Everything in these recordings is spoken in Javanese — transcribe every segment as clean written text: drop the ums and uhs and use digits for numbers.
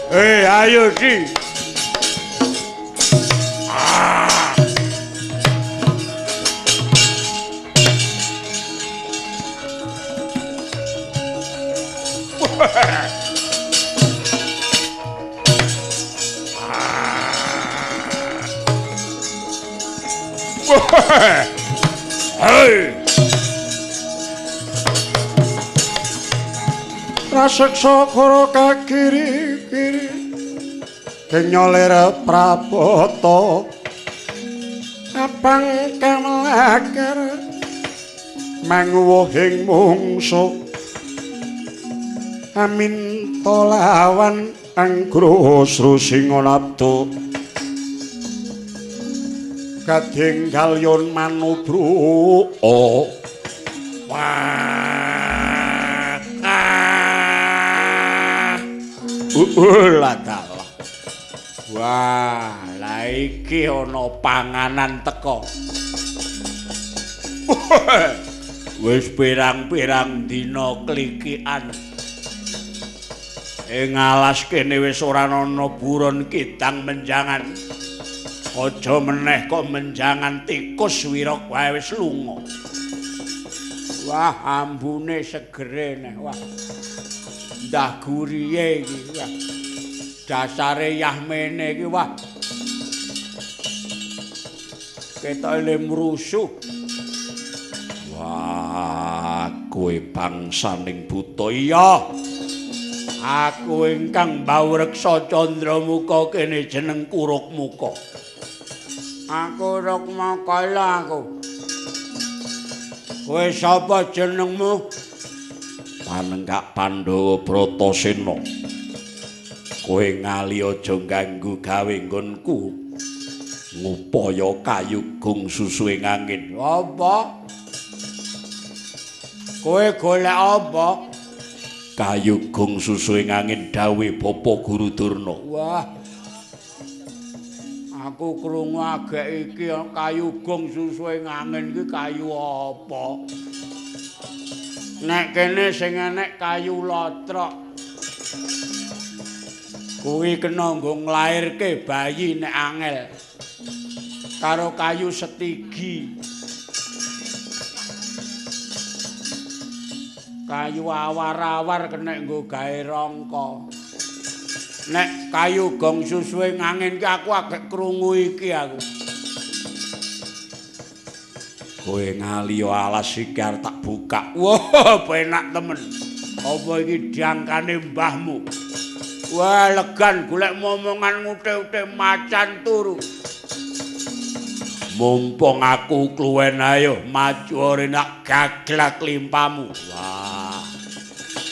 Ayo di. Hei. Raseksa kara kakiri-kiri genyolir prabata abang kemlaker manguwuhing mungsuh aminta lawan anggrusru singonabda gading galyon manubruka. Wah. Ladalah. Wah, lah iki ana panganan teko. Wis pirang-pirang dina klikikan. Ing alas kene wis ora ana buron kidang menjangan. Aja meneh kok menjangan tikus wirok wae wis lunga. Wah, ambune segere neh. Wah. Ndah guriye iki. Wah. Dasare yahmene iki wah. Ketoke le mrusuh. Wah, kowe bangsaning buta. Iya. Aku ingkang mbaureksa Candramuka kene jeneng Kurukmuka. Aku Rukmaka lho aku. Kowe sapa jenengmu? Panenggak Pandhawa Bratasena. Kowe ngali aja ganggu gawe nggonku. Ngupaya kayu gung susuhe angin. Apa? Kowe golek apa? Kayu gung susuhe angin dawuhe Bapak Guru Durna. Wah. Aku krungu agek iki kayu gong susuhe angin iki kayu apa? Nek kene sing enek kayu lotrok. Kuwi kena nggo nglairke bayi nek angel. Karo kayu setigi. Kayu awar-awar kena nggo gawe rangka. Nek kayu gong susuhe ngangin ki aku agek krungu iki aku. Kowe ngaliya alas iki arep tak buka. Wah, penak temen. Apa iki diangkane mbahmu? Wah, legan golek momongan nguthe-uthe macan turu. Mumpung aku kluwen ayo maju ora nak gaglak limpamu. Wah.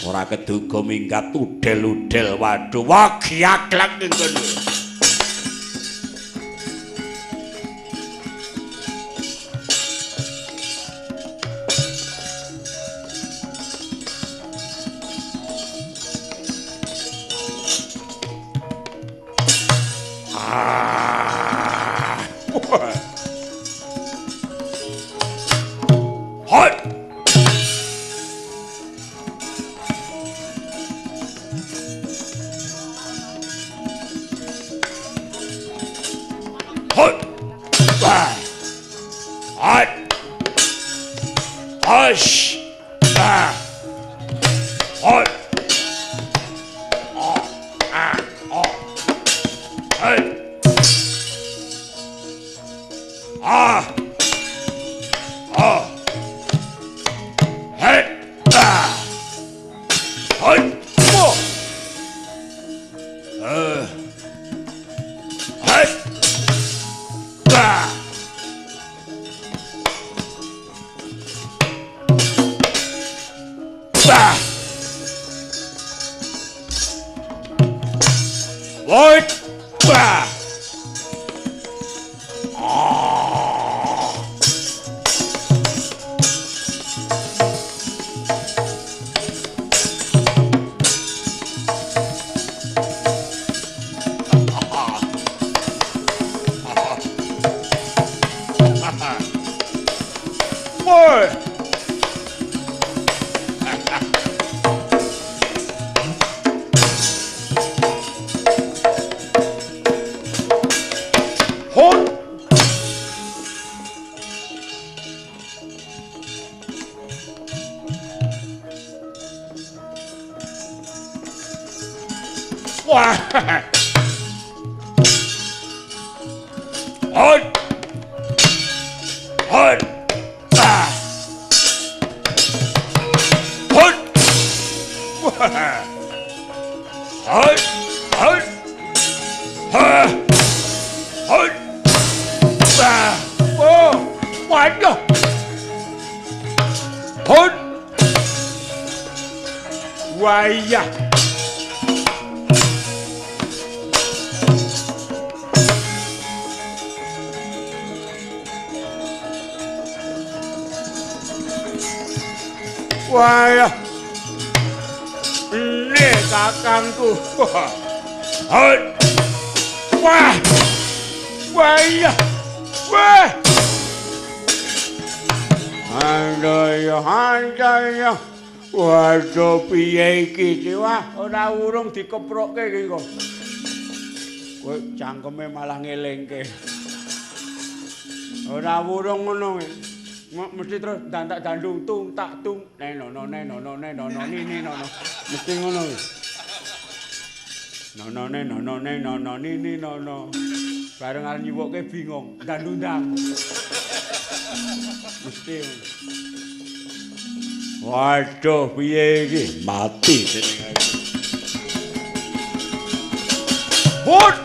Ora keduga minggat udel-udel waduh. Wah, gaglak ning kono. Wah. Hon. Hon. Ah. Hon. Wah. Hon. Hon. Ha. Hon. Ah. Oh. Waduh. Hon. Wayah. Wayah. Ini kakangku. Hon. Wah. Wayah. Wah. Andaya, andaya. Waduh, piye iki? Wah, ora urung dikeprokke iki kok. Kowe cangkeme malah ngelingke. Ora urung ngono kuwi. Mesti terus dantak dandung tung tak tung nenono nenono nenono nini nono. Mesti ngono kuwi. Nono nenono nenono nini nono. Bareng arep nyiwokke bingung, dandundang. Mesti ngono. Waduh, piye iki? Mati jenenge iki. Hut!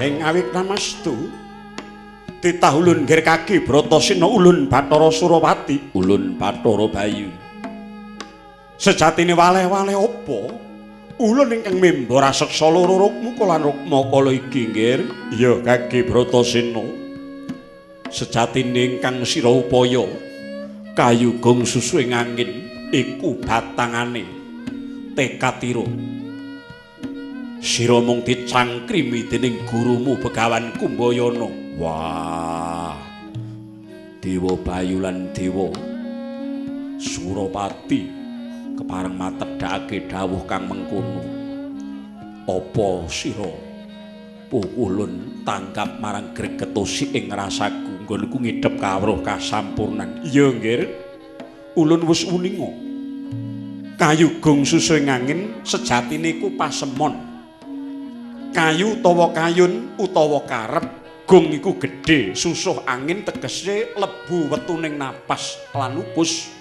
Awik namastu titah ulun nggir kaki Bratasena ulun Bathara Surawati ulun Bathara Bayu. Sejatine waleh-waleh apa ulun ingkang memba raseksa loro Rukmaka lan Rukmakala iki nggir? Iya kaki Bratasena, sejatine ingkang sira upaya kayu gong susu ing angin iku batangane tekatira. Sira mung dicangkrimi dening gurumu Begawan Kumbayana. Wah. Dewa Bayu lan Dewa Surapati kepareng matedhakake dawuh kang mengkono. Apa sira pukulun tanggap marang greget usik ing rasaku nggonku ngidhep kawruh kasampurnan? Iya nggir. Ulun wis uninga. Kayu gong susu ing angin sejatine iku pasemon. Kayu utawa kayun utawa karep, gong iku gedhe, susuh angin tegese lebu wetuning napas lan upus.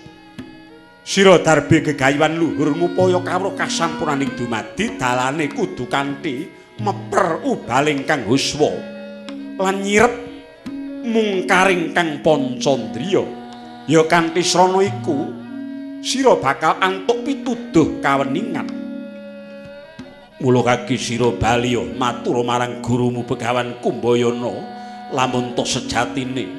Sira darbe gegayuhan luhur ngupaya kawruh kasampurnaning dumadi dalane kudu kanthi meper ubaling kang huswa lan nyirep mungkaring kang pancandriya. Ya kanthi srana iku sira bakal antuk pituduh kaweningan. Mula kaki sira baliya matur marang gurumu Begawan Kumbayana lamun to sejatine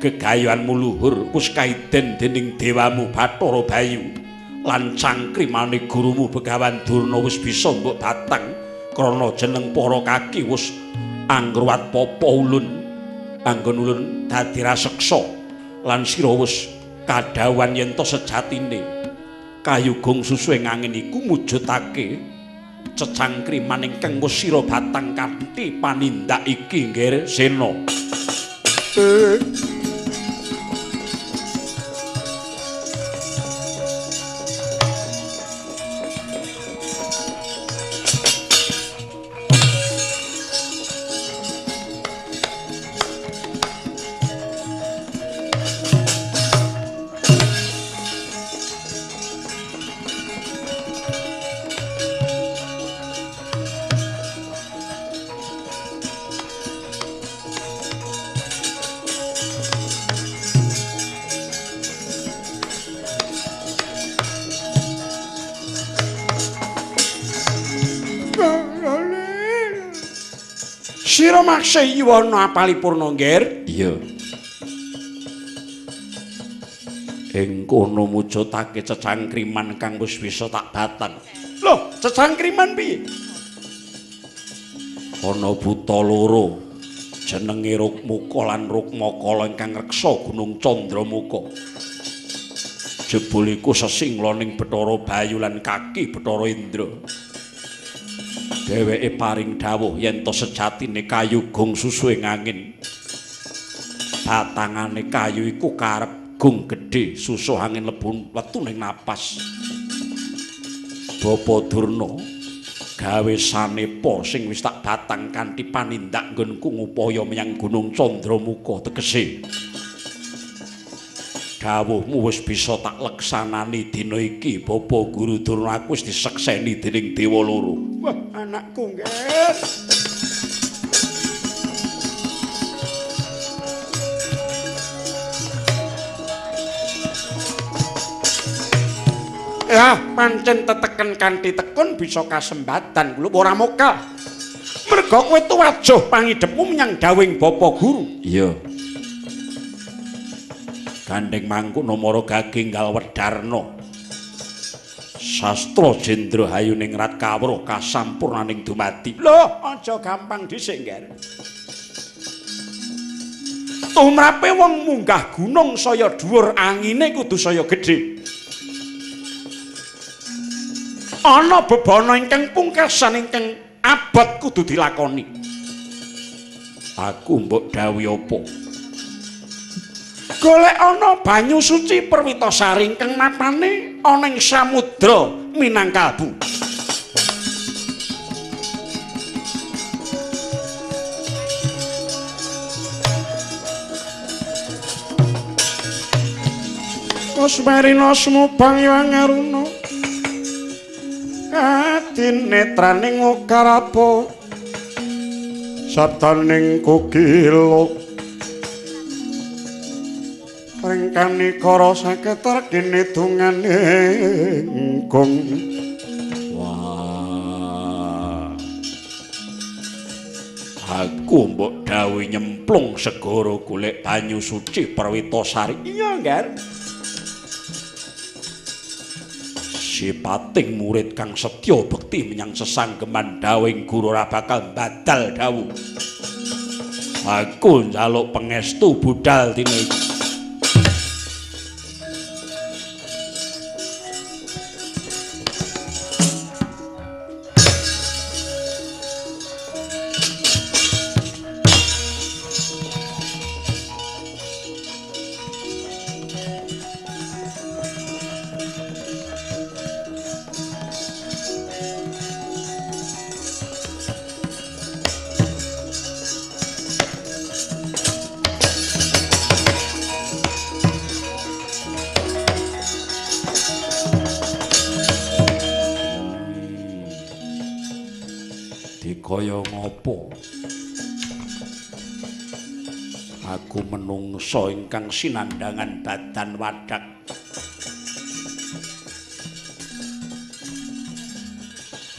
gegayuhanmu luhur wis kaiden dening dewamu Bathara Bayu lan cangkrimane gurumu Begawan Durna wis bisa mbok batang krana jeneng para kaki wis angruwat papa ulun anggon ulun dadi raseksa lan sira wis kadhawuhan yen to sejatine kayu gong susu ing angin iku mujudake cecangkriman ingkang wis sira batang kanthi panindak iki nggir Sena. Sira maksih yuwana apalipurna, Ngger? Iya. Ing kono mujudake cecangkriman kang wis bisa tak batang. Loh, cecangkriman piye? Ana buta loro jenenge Rukmuka lan Rukmakala ingkang reksa Gunung Candramuka. Jebul iku sesingloning Bathara Bayu lan kaki Bathara Indra. Dheweke paring dawuh yen to sejatine kayu gong susu ing angin. Batangane kayu iku karep gong gedhe susuh angin lebu wetu ning napas. Bapa Durna gawe sanepa sing wis tak batang kanthi panindak nggonku ngupaya menyang Gunung Candramuka tegese. Dawuhmu wis bisa tak leksanani dina iki, Bapa Guru Durna, aku wis disekseni dening dewa loro. Wah, anakku, Ngger. Ya, pancen teteken kanthi tekun bisa kasembatan kula ora mokal. Merga kowe tuwajuh pangidepmu menyang dawuhing Bapa Guru. Iya. Gandeng mangku nomoro gaginggal wedarna. Sastra Jendra hayuningrat kawruh kasampurnaning dumadi. Loh, aja gampang dhisik, Ngger. Tumrape wong munggah gunung saya dhuwur angine kudu saya gedhe. Ana bebana ingkang pungkasan ingkang abot kudu dilakoni. Aku mbok dawuhi apa? Golek ana banyu suci Perwitasari ingkang mapane ana ing samudra Minangkalbu. Kusmerina sumubang yang aruna kadinetraning ukarapa sabdaning kukila ringkanikara saketar kene dungane gong. Wah, aku mbok dawuhi nyemplung segara golek banyu suci Perwitasari. Iya, Ngger. Sipating murid kang setya bekti menyang sesanggeman dawuhing guru ora bakal badal dawuh. Aku njaluk pangestu budal dina iki. Dikaya ngopo? Aku menungsa ingkang sinandhangan badan wadak.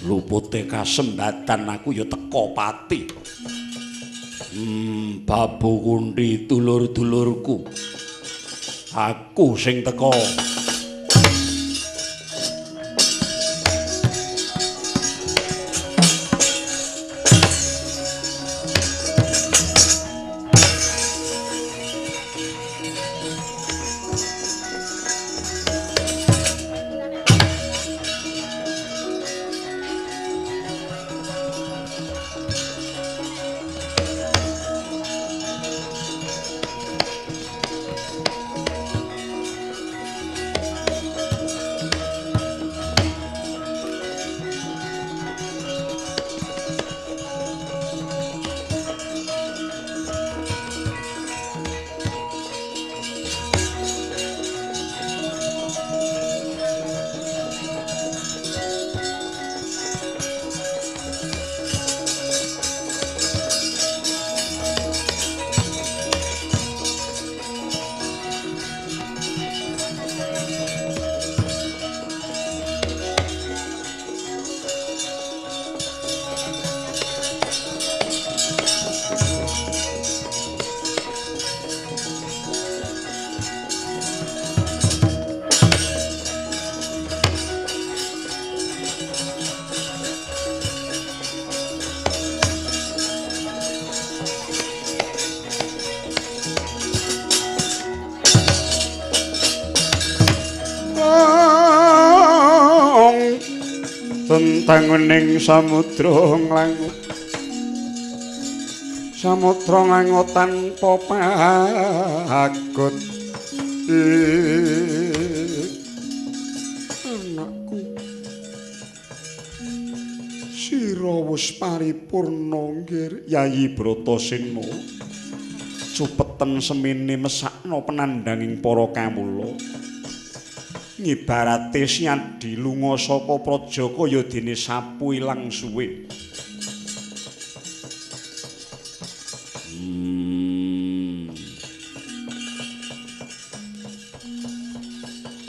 Lupute kasembatan aku ya teka pati. Babu Kunthi dulur-dulurku. Aku sing teka. Tentang ning samudra nglangut, samudra nglangut tanpa pagut. Anakku, sira wis paripurna nggir. Yayi Bratasena, cupeten semene mesakna penandhanging para kawula. Ngibarate Siadi lunga saka praja kaya dene sapu ilang suwe.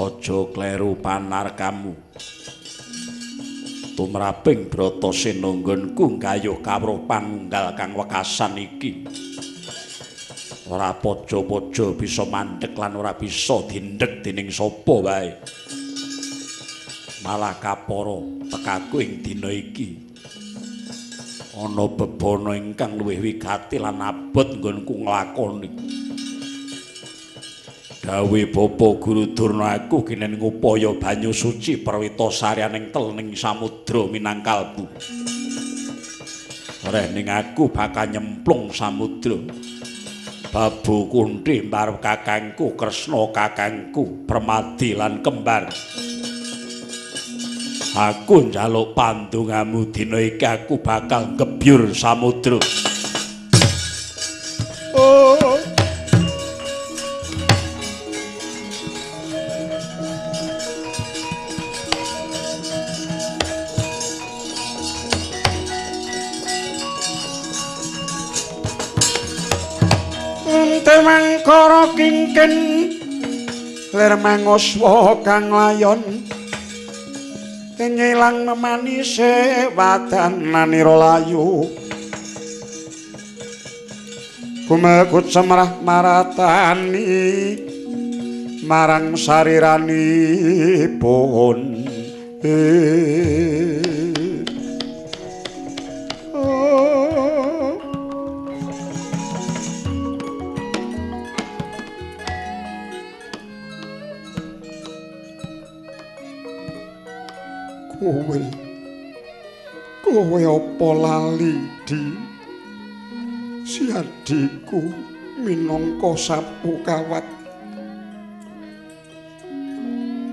Aja kleru panarkamu. Tumraping Bratasena nggonku nggayuh kawruh panunggal kang wekasan iki. Ora pojo-pojo bisa mandheg lan ora bisa dindheg dening sapa wae. Malah kapara tekaku ing dina iki. Ana bebana ingkang luwih wigati lan abot nggonku nglakoni. Dawuhe Bapa Guru Durna aku kinen ngupaya banyu suci perwita saryaning telening samudra minangkalbu. Reh ning aku bakal nyemplung samudra. Babu Kunthi marep kakangku Kresna kakangku Permadi lan kembar. Aku njaluk pandongamu dina iki aku bakal ngebyur samudra. Oh. Mangkara kingkin lir manguswa kang layon tenyelang memanise wadananira layu gumekut semrah maratani marang sariranipun. Kowe, kowe apa lali di? Si adhiku minangka sapu kawat,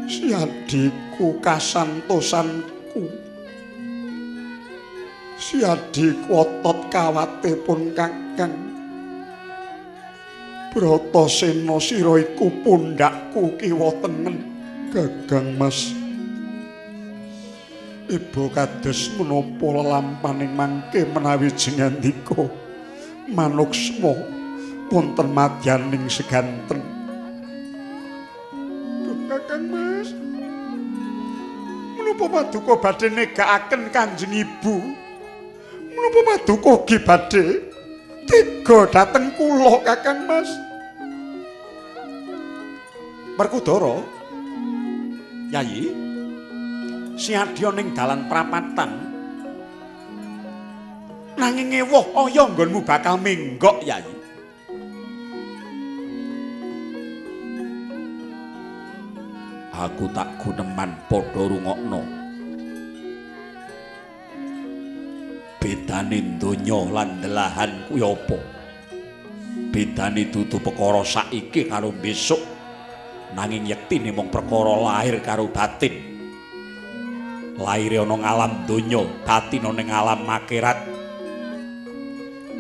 si adhiku kasantosanku, si adhiku otot kawate pun kakang. Bratasena sira iku pundhakku kiwa tengen. Gagang Mas, ibu kados menapa lelampaning mangke menawi jengandika manuksma wonten madyaning seganten. Duh Kakang Mas, menapa paduka badhe negakaken Kanjeng Ibu? Menapa paduka ugi badhe tega dhateng kula Kakang Mas? Werkudara, Yayi, Siadya ning dalan prapatan. Nanging ewuh aya nggonmu bakal menggok, Yayi. Aku tak guneman padha rungokno. Bedane donya lan delahan kuwi apa? Bedane dudu perkara saiki karo besok. Nanging yektine mung perkara lahir karo batin. Laire ana ngalam donya, batin ana ning alam akhirat.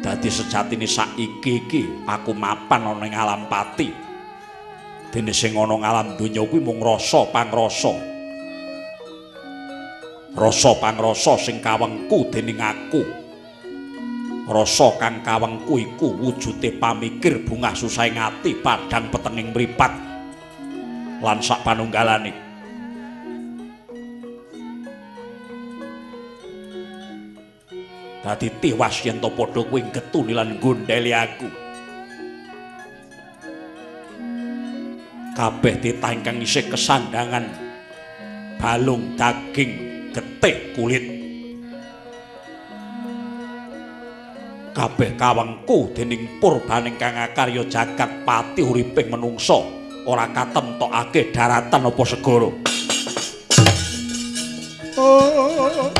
Dadi sejatine saiki iki aku mapan ana ning alam pati. Dene sing ana ngalam donya kuwi mung rasa pangrasa. Rasa pangrasa sing kawengku dening aku. Rasa kang kawengku iku wujude pamikir bungah susahing ati padhang petenging mripat lan sak panunggalane. Dadi tiwas yen to padha kowe getuni lan gondheli aku. Kabeh titah ingkang isih kesandangan balung daging getih kulit. Kabeh kawengku dening purbaning kang akarya jagat pati uriping menungsa ora katemtokake daratan apa segara. Oh.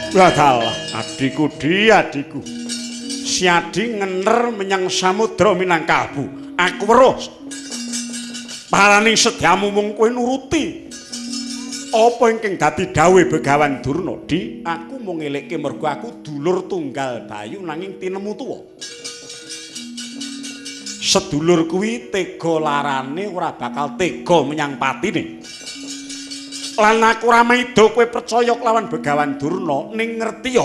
Wadalah, adhiku di adhiku. Siadi ngener menyang samudra Minangkabu. Aku weruh. Paraning sedyamu mung kowe nuruti. Apa ingkang dadi dawuhe Begawan Durna? Di, aku mung ngelekke mergo aku dulur tunggal Bayu nanging tinemu tuwa. Sedulur kuwi tega larane ora bakal tega menyang patine. Lan aku ora maida kowe percaya kelawan Begawan Durna ning ngertiya.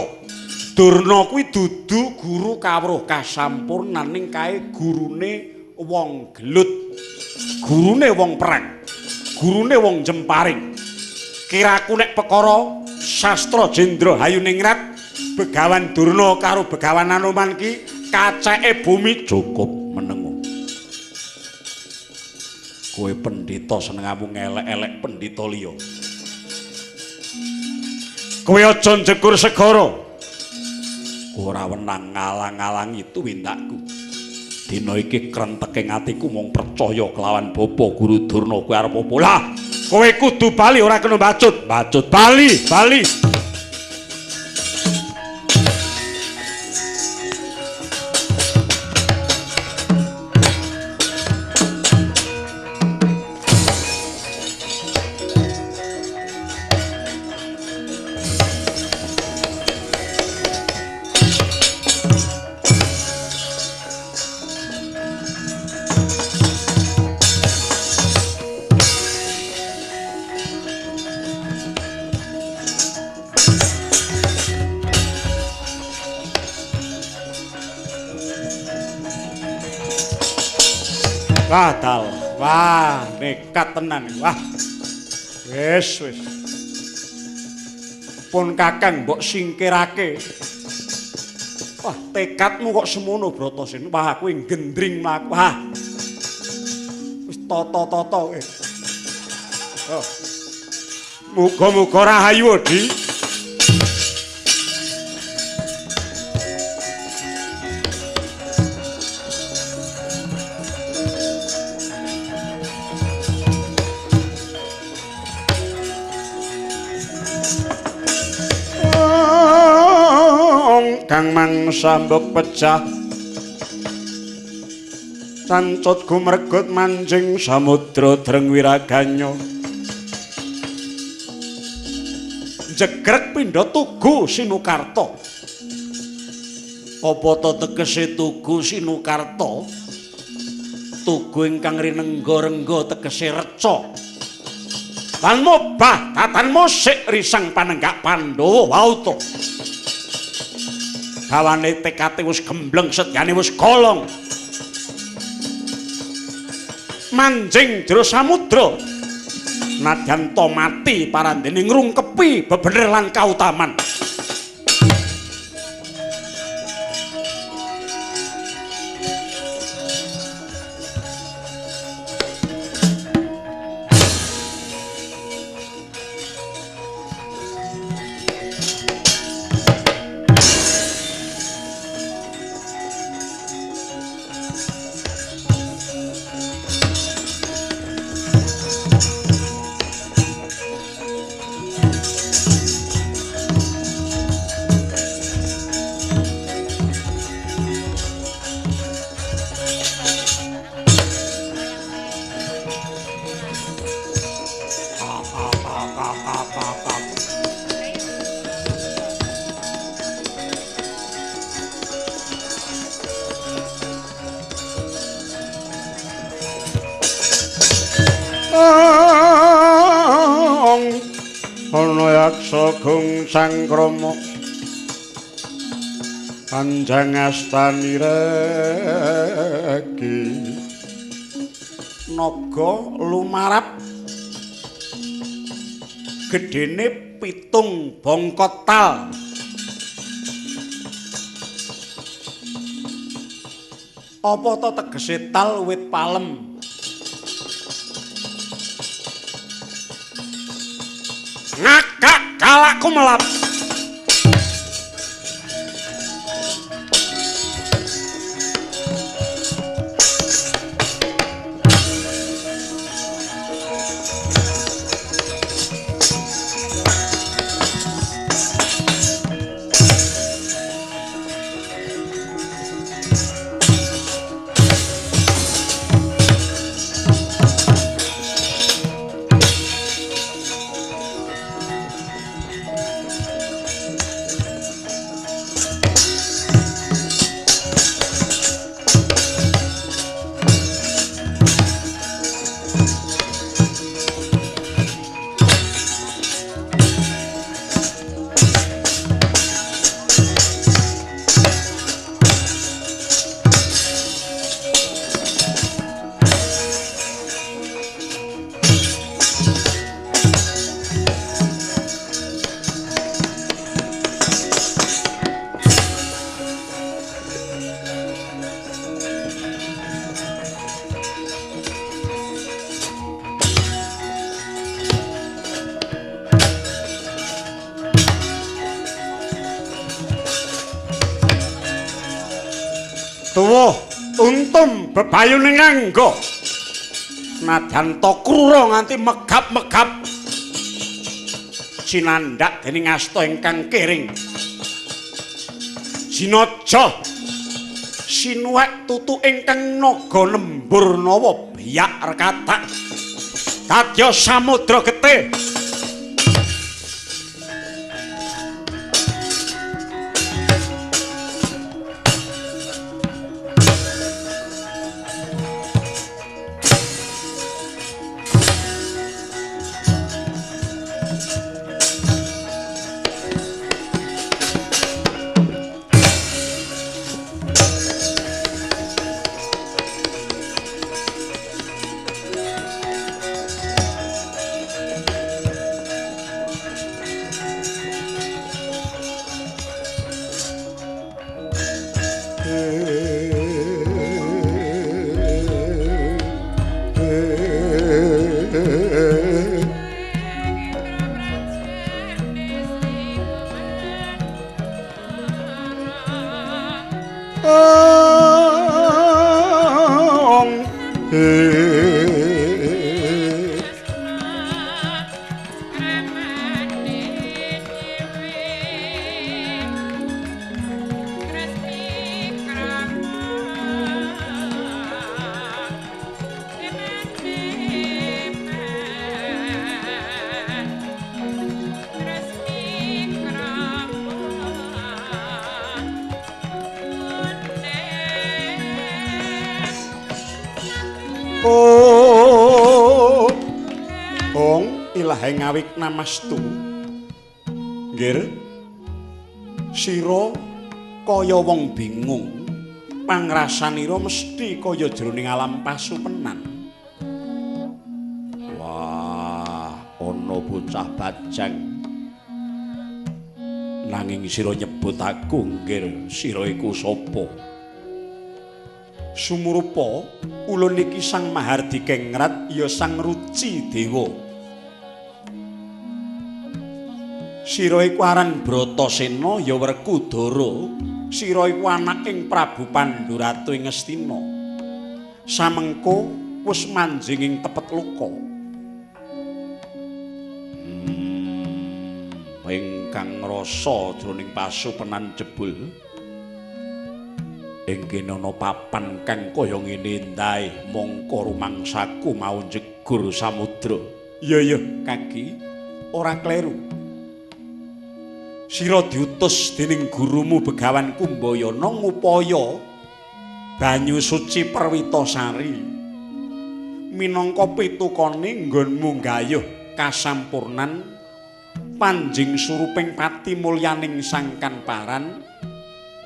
Durna kuwi dudu guru kawruh kasampurnan ning kae gurune wong gelut. Gurune wong perang. Gurune wong jemparing. Kiraku nek perkara sastra Jendra Hayuningrat Begawan Durna karo Begawan Anoman ki kaceke bumi cukup menengo. Kowe pendhita senengamu ngelek-elek pendhita liya. Kowe aja njegur segara. Ora wenang ngalang-alangi tuwindakku. Dina iki krenteke atiku mung percaya kelawan Bapa Guru Durna kowe arep apa? Lah, kowe kudu bali ora kena bacut. Bacut bali, bali. Wah, dal. Wah, nekat tenan. Wah. Wis, wis. Pun Kakang mbok singkirake. Wah, tekadmu kok semono Bratasena. Wah, kowe gendring mlaku. Wah. Wis tata-tata kowe. Oh. Muga-muga rahayu, Di. Kang mangsa mbok pecah cancut gumregut manjing samudra dreng wiraganya jegrek pindha tugu Sinukarta. Apa to tegese tugu Sinukarta? Tugu ingkang rinengga-rengga tegese reca. Lan mobah datan musik risang panenggak Pandhawa wauta. Bawane tekate wis gembleng sedyane wis golong. Manjing jero samudra. Nadyan to mati parandene ngrungkepi bebener lan kautaman. Ana yaksa gung sangkrama panjang astani regi naga lumarap gedene 7 bongkot tal. Apa to tegese tal wit palem? Ngakak kalakku melap. Tuwuh untum bebayuning angga. Nadyan ta krura nganti megap-megap. Sinandhak dening asta ingkang kiring. Jinaja sinuwek tutu ingkang naga lembur nawa biyak rekatak. Dadya samudra getih. Ngawik namastu. Nggir. Sira kaya wong bingung. Pangrasanira mesti kaya jroning alam pasupenan. Wah, ana bocah bajang. Nanging sira nyebut aku nggir, sira iku sapa? Sumurupa ulun iki Sang Mahardika Ngrat ya Sang Ruci Dewa. Sira iku aran Bratasena ya Werkudara. Sira iku anaking Prabu Pandhu Ratu ing Ngastina. Samengko wis manjing ing tepet loka. Ingkang ngrasa jroning pasupenan jebul ing kene ana papan kang kaya ngene endahe mongko rumangsaku mau njegur samudra. Iya iya Kaki, ora kleru. Sira diutus dening gurumu Begawan Kumbayana ngupaya banyu suci Perwitasari minangka pitukane nggonmu nggayuh kasampurnan panjing suruping pati mulyaning sangkan paran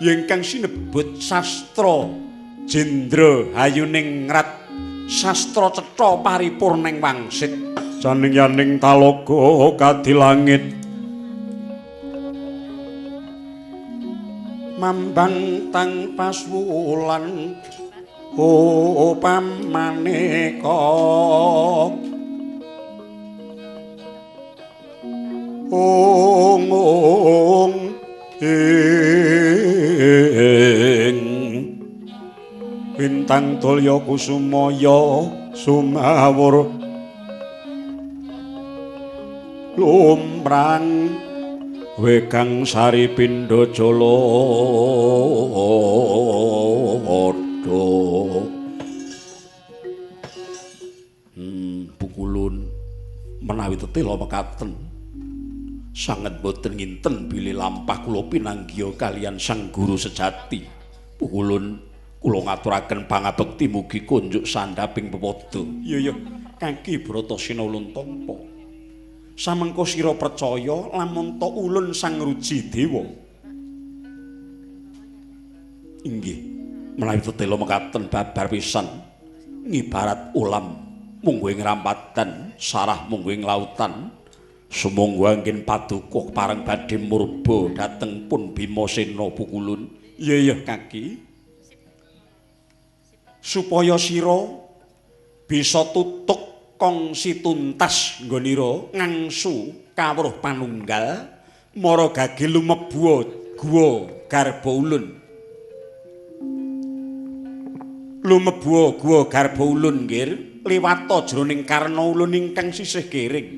ingkang sinebut sastra jendra hayuning ngrat sastra cetha paripurning wangsit janing yaning talaga kadilangit mambang tang paswulan upamaneka ung ung ing bintang tulya kusumaya sumawur lumrang wegang sari pindha jala Pukulun menawi tetela mekaten sanget boten nginten bilih lampah kula pinanggiha kaliyan sang guru sejati. Pukulun kula ngaturaken pangabekti mugi kunjuk sandhaping pepadha. Iya iya Kaki Bratasena ulun tampa. Samengko sira percaya lamun ta ulun Sang Ruci Dewa. Inggih, menawi tetela mekaten babar pisan ngibarat ulam mungguh ing rampatan, sarah mungguh ing lautan. Sumangga anggen paduka pareng badhe murba dhateng pun Bimasena Pukulun. Iya iya Kaki. Supaya sira bisa tutuk kongsi tuntas nggonira ngangsu kawruh panunggal mara gage lumebu guwa garba ulun. Lumebu guwa garba ulun nggir, liwata jroning karna ulun ingkang sisih kiring.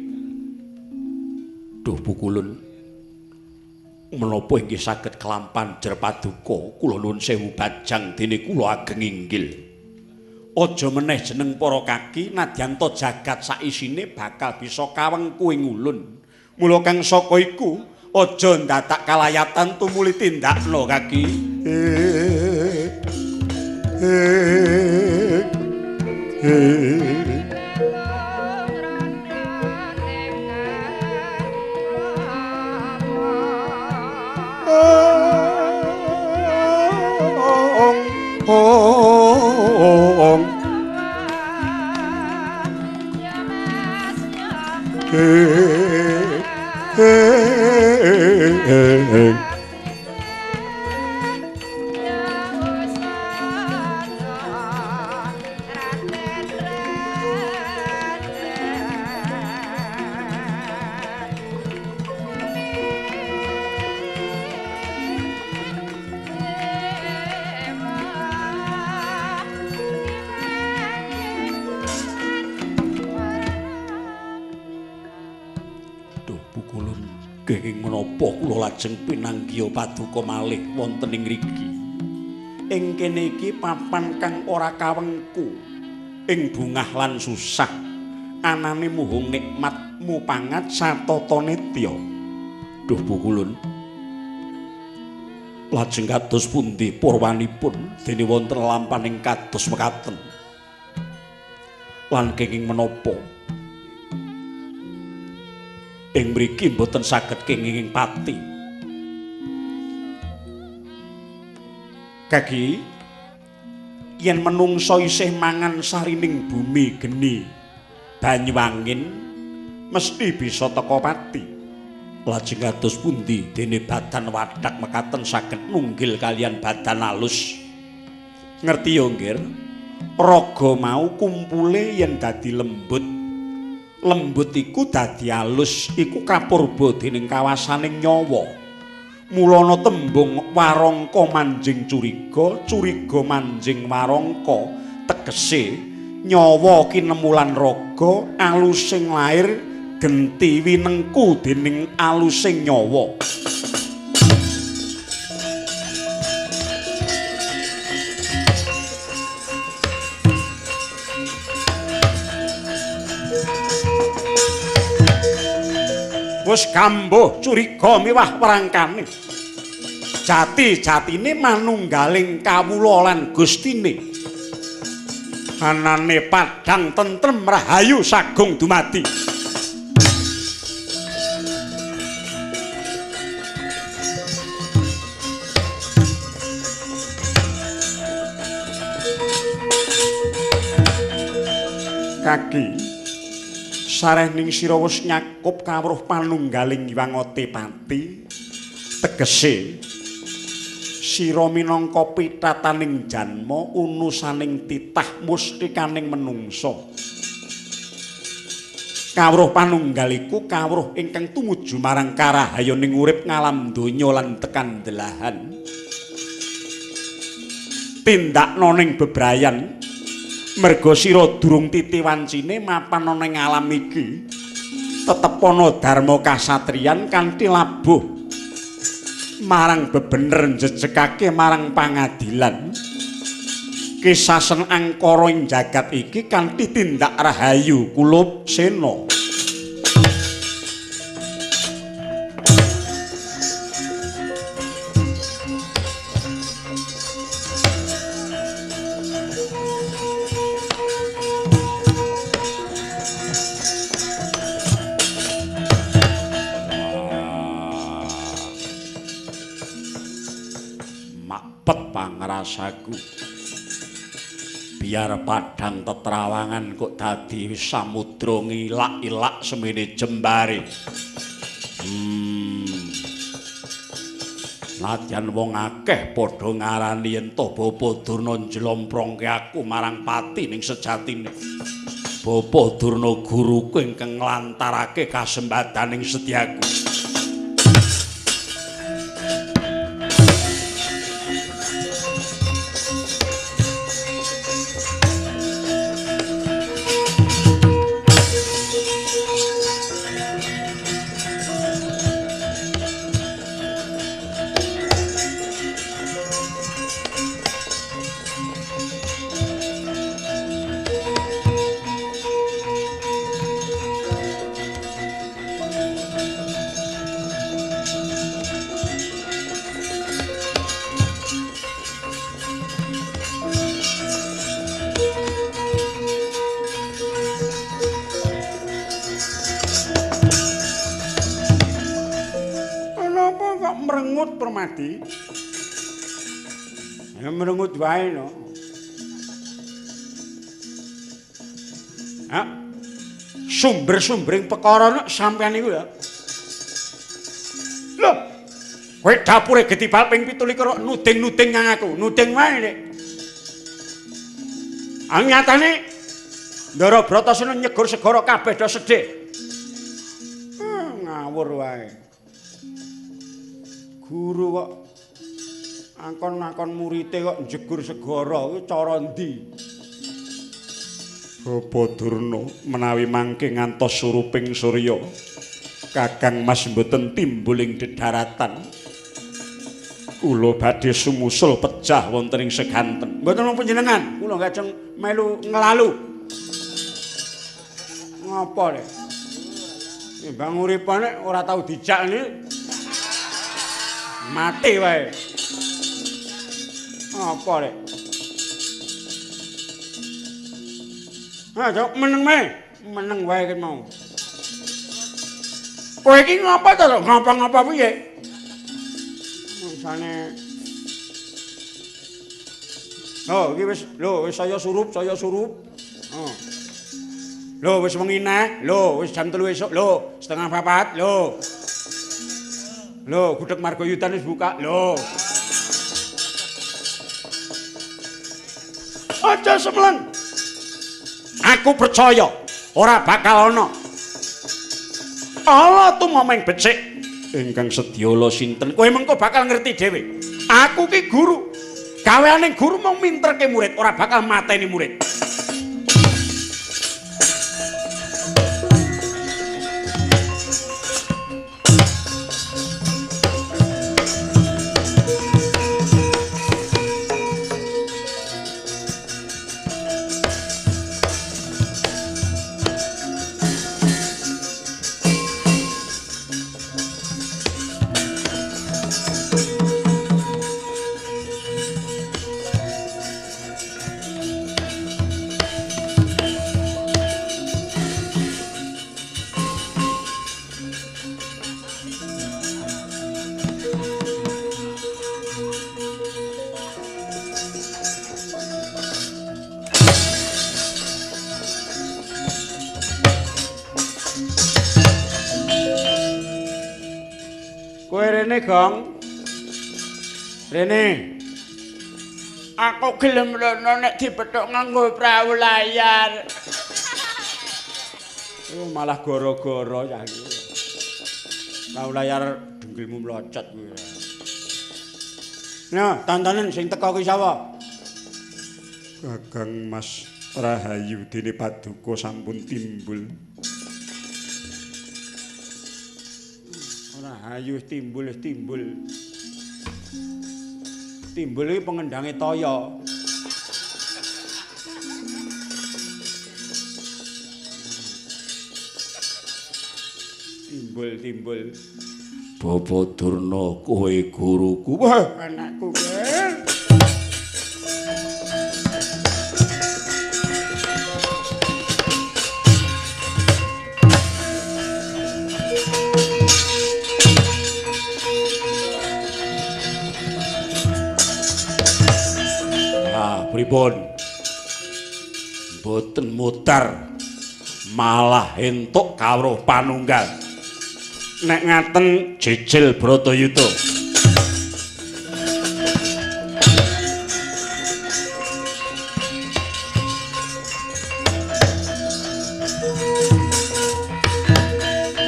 Duh Pukulun, menapa inggih saged kelampan jer paduka? Kula nuwun sewu bajang dene kula ageng inggil. Aja meneh jeneng para kaki nadyan ta jagat saisine bakal bisa kawengku ing ulun. Mula kang saka iku aja ndadak kalayatan tumuli tindakno kaki. Kenging menapa kula lajeng pinanggiha paduka malih wonten ing mriki? Ing kene iki papan kang ora kawengku ing bungah lan susah, anane muhung nikmat mupangat satata nitya. Duh Pukulun, lajeng kados pundi purwanipun dene wonten lampaning kados mekaten? Lan kenging menapa ing mriki mboten saged kenging pati? Kaki, yen menungsa isih mangan sarining bumi geni banyu angin mesti bisa teka pati. Lajeng kados pundi dene badan wadak mekaten saged nunggil kalian badan alus? Ngerti ya nggir, raga mau kumpule yen dadi lembut. Lembut iku dadi alus, iku kapurba dening kawasaning nyawa. Mulana tembung warangka manjing curiga, curiga manjing warangka, tegese nyawa kinemulan raga alusing lair genti winengku dening alusing nyawa. Wis kambuh curiga miwah warangkane. Jati-jatine manunggaling kawula lan gustine. Anane padhang tentrem rahayu sagung dumadi. Kaki sarehning sira wis nyakup kawruh panunggaling Hyang Pati, tegese sira minangka pitataning janma unusaning titah mustikaning menungsa. Kawruh panunggal iku kawruh ingkang tumuju marang karahayaning urip ngalam donya lan tekan delahan. Tindakna ning bebrayan merga sira durung titi wancine mapan ana ing alam iki, tetep ana dharma kasatriyan kanthi labuh marang bebener njejegake marang pangadilan. Kisasen angkara ing jagat iki kanthi tindak rahayu kulup sena. Pangrasaku biar padhang tetrawangan kok dadi samudra ngilak-ilak semene jembare. Nadyan wong akeh padha ngarani yen to Bapa Durna njlomprongke aku marang pati, ning sejatine Bapa Durna guruku ingkang nglantarake kasembadaning setyaku. Permadi. Ya merengut wae no. Ha. Sumber-sumbering perkara nek sampean niku ya. Lho. Kowe dapure getibal ping 27 nuding-nuding nang aku, nuding wae nek. Ah nyatane Ndara Bratasena nyegur segara kabeh do sedih. Ngawur wae. Guru kok angkon-angkon murite kok njegur segara kuwi cara endi? Bapa Durna menawi mangke ngantos suruping surya, Kakang Mas mboten timbul ing dedaratan. Kula badhe sumusul pecah wonten ing seganten. Mboten mung panjenengan, kula gajeng melu nglalu. Ngapa le? Timbang uripane ora tau dijak ini mati wae. Apa le? Ha, jok meneng wae. Meneng wae ki mau. Kowe iki ngapa to? Ngapa-ngapa piye? Mangsane. Oh, iki wis lho, wis saya surup, saya surup. Oh. Lho, wis wengi neh. Lho, wis jam 3 esuk. Lho, 3:30. Lho. Lho, gudeg Margoyudan wis buka. Lho. Aja semleng. Aku percaya ora bakal ana. Allah tumomeng becik ingkang sedyala sinten. Kowe mengko bakal ngerti dhewe. Aku ki guru. Gaweane guru mung minterke murid, ora bakal mateni murid. Kowe rene, Gong. Rene. Aku gelem rono nek dipethuk nganggo prau layar. Oh, malah gara-gara ya iki. Prau layar dengkilmu mlocot kuwi. Nah, tontonen sing teko kuwi sapa? Kakang Mas Rahayu dene paduka sampun timbul. Rahayu timbul timbul. Timbul iki pengendange toya. Timbul timbul. Bapa Durna kowe guruku. Wah, anakku kowe. Pripun? Mboten mutar malah entuk kawruh panunggal. Nek ngaten jejel Bratayuda.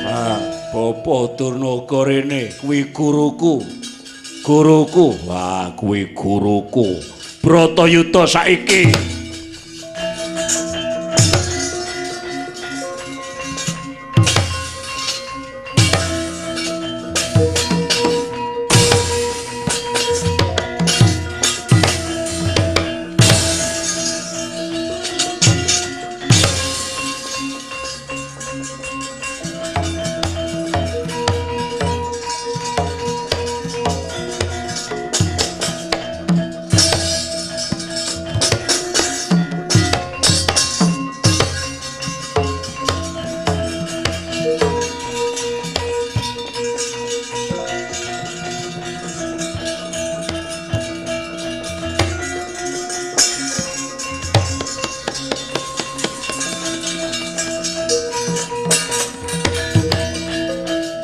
Ah, Bapa Durna rene kuwi guruku. Guruku, wah kuwi guruku. Bratayuda saiki.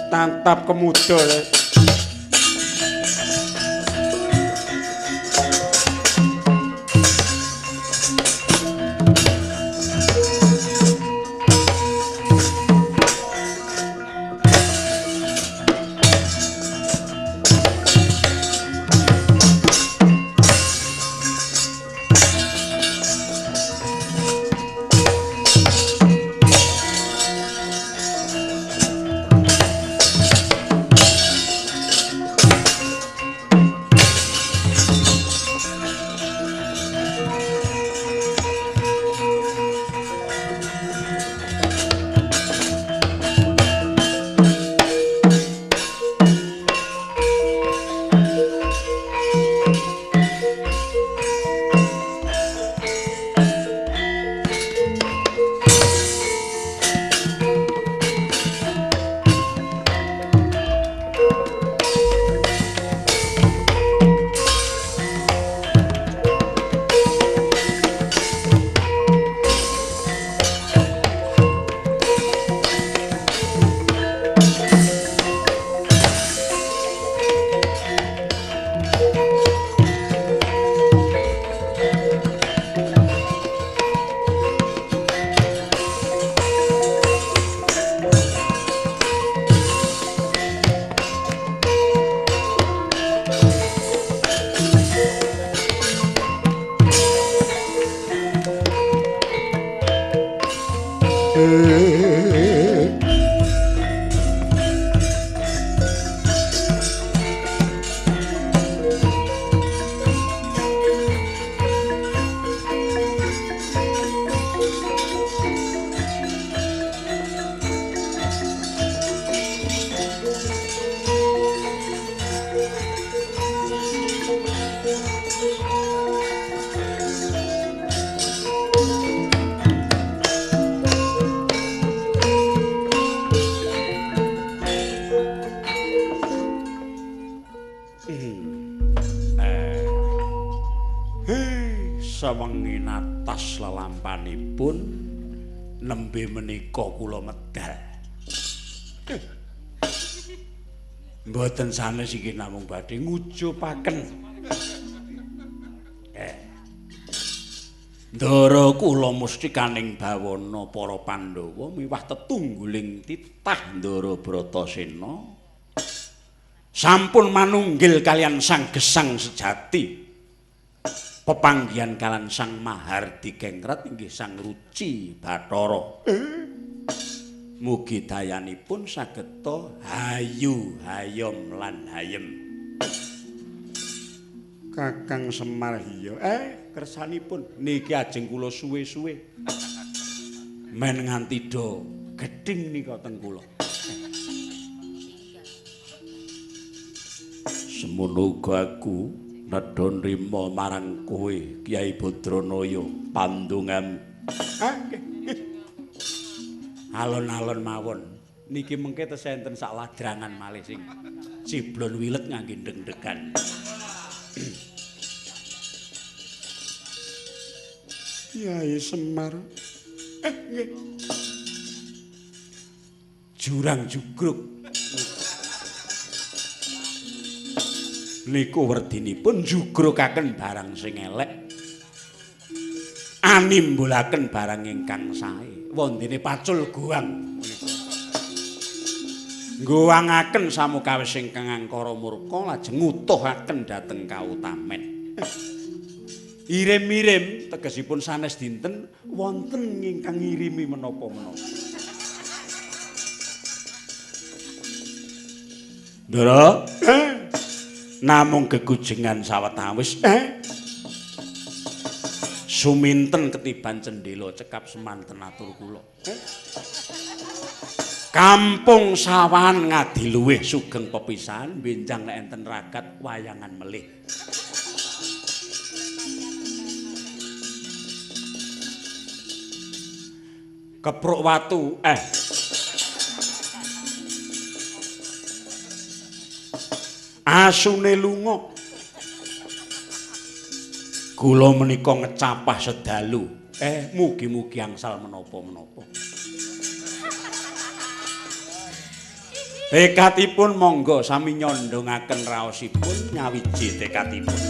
Tantap kemuda. Sawengi natas lelampanipun nembe menika kula medal. Mboten sanes iki namung badhe ngujupaken. Ndara kula mustikaning bawana para Pandhawa miwah tetungguling titah Ndara Bratasena sampun manunggil kaliyan Sang Gesang sejati. Pepanggihan kalian Sang Mahardikengrat inggih Sang Ruci Bathara. Mugi dayanipun sageta hayu hayom lan hayem. Kakang Semar hiya. Kersanipun niki ajeng kula suwe-suwe. Men nganti do gedhing nika teng kula. Semono uga aku nedha nrima marang kowe Kyai Badranaya pandongan. Alon-alon mawon niki mengke tesih enten sak ladrangan malih sing ciblon wilet ngangge ndeng-ndegan. Kyai Semar. Nggih. Jurang jugruk. Niku werdinipun njugrukaken barang sing elek, animbulaken barang ingkang sae. Wondene pacul guang menika ngguwangaken samukawis ingkang angkara murka lajeng ngutuhaken dhateng kautamen. Irim-irim tegesipun sanes dinten wonten ingkang ngirimi menapa-menapa. Ndara, namung gegujengan sawetawis suminten ketiban cendhela cekap semanten atur kula. Kampung Sawahan Ngadiluwih sugeng pepisahan benjang nek enten ragat wayangan melih. Kepruk watu asune lunga. Kula menika ngecapah sedalu. Mugi-mugi angsal menapa-menapa. Tekadipun monggo sami nyondongaken raosipun nyawiji tekadipun.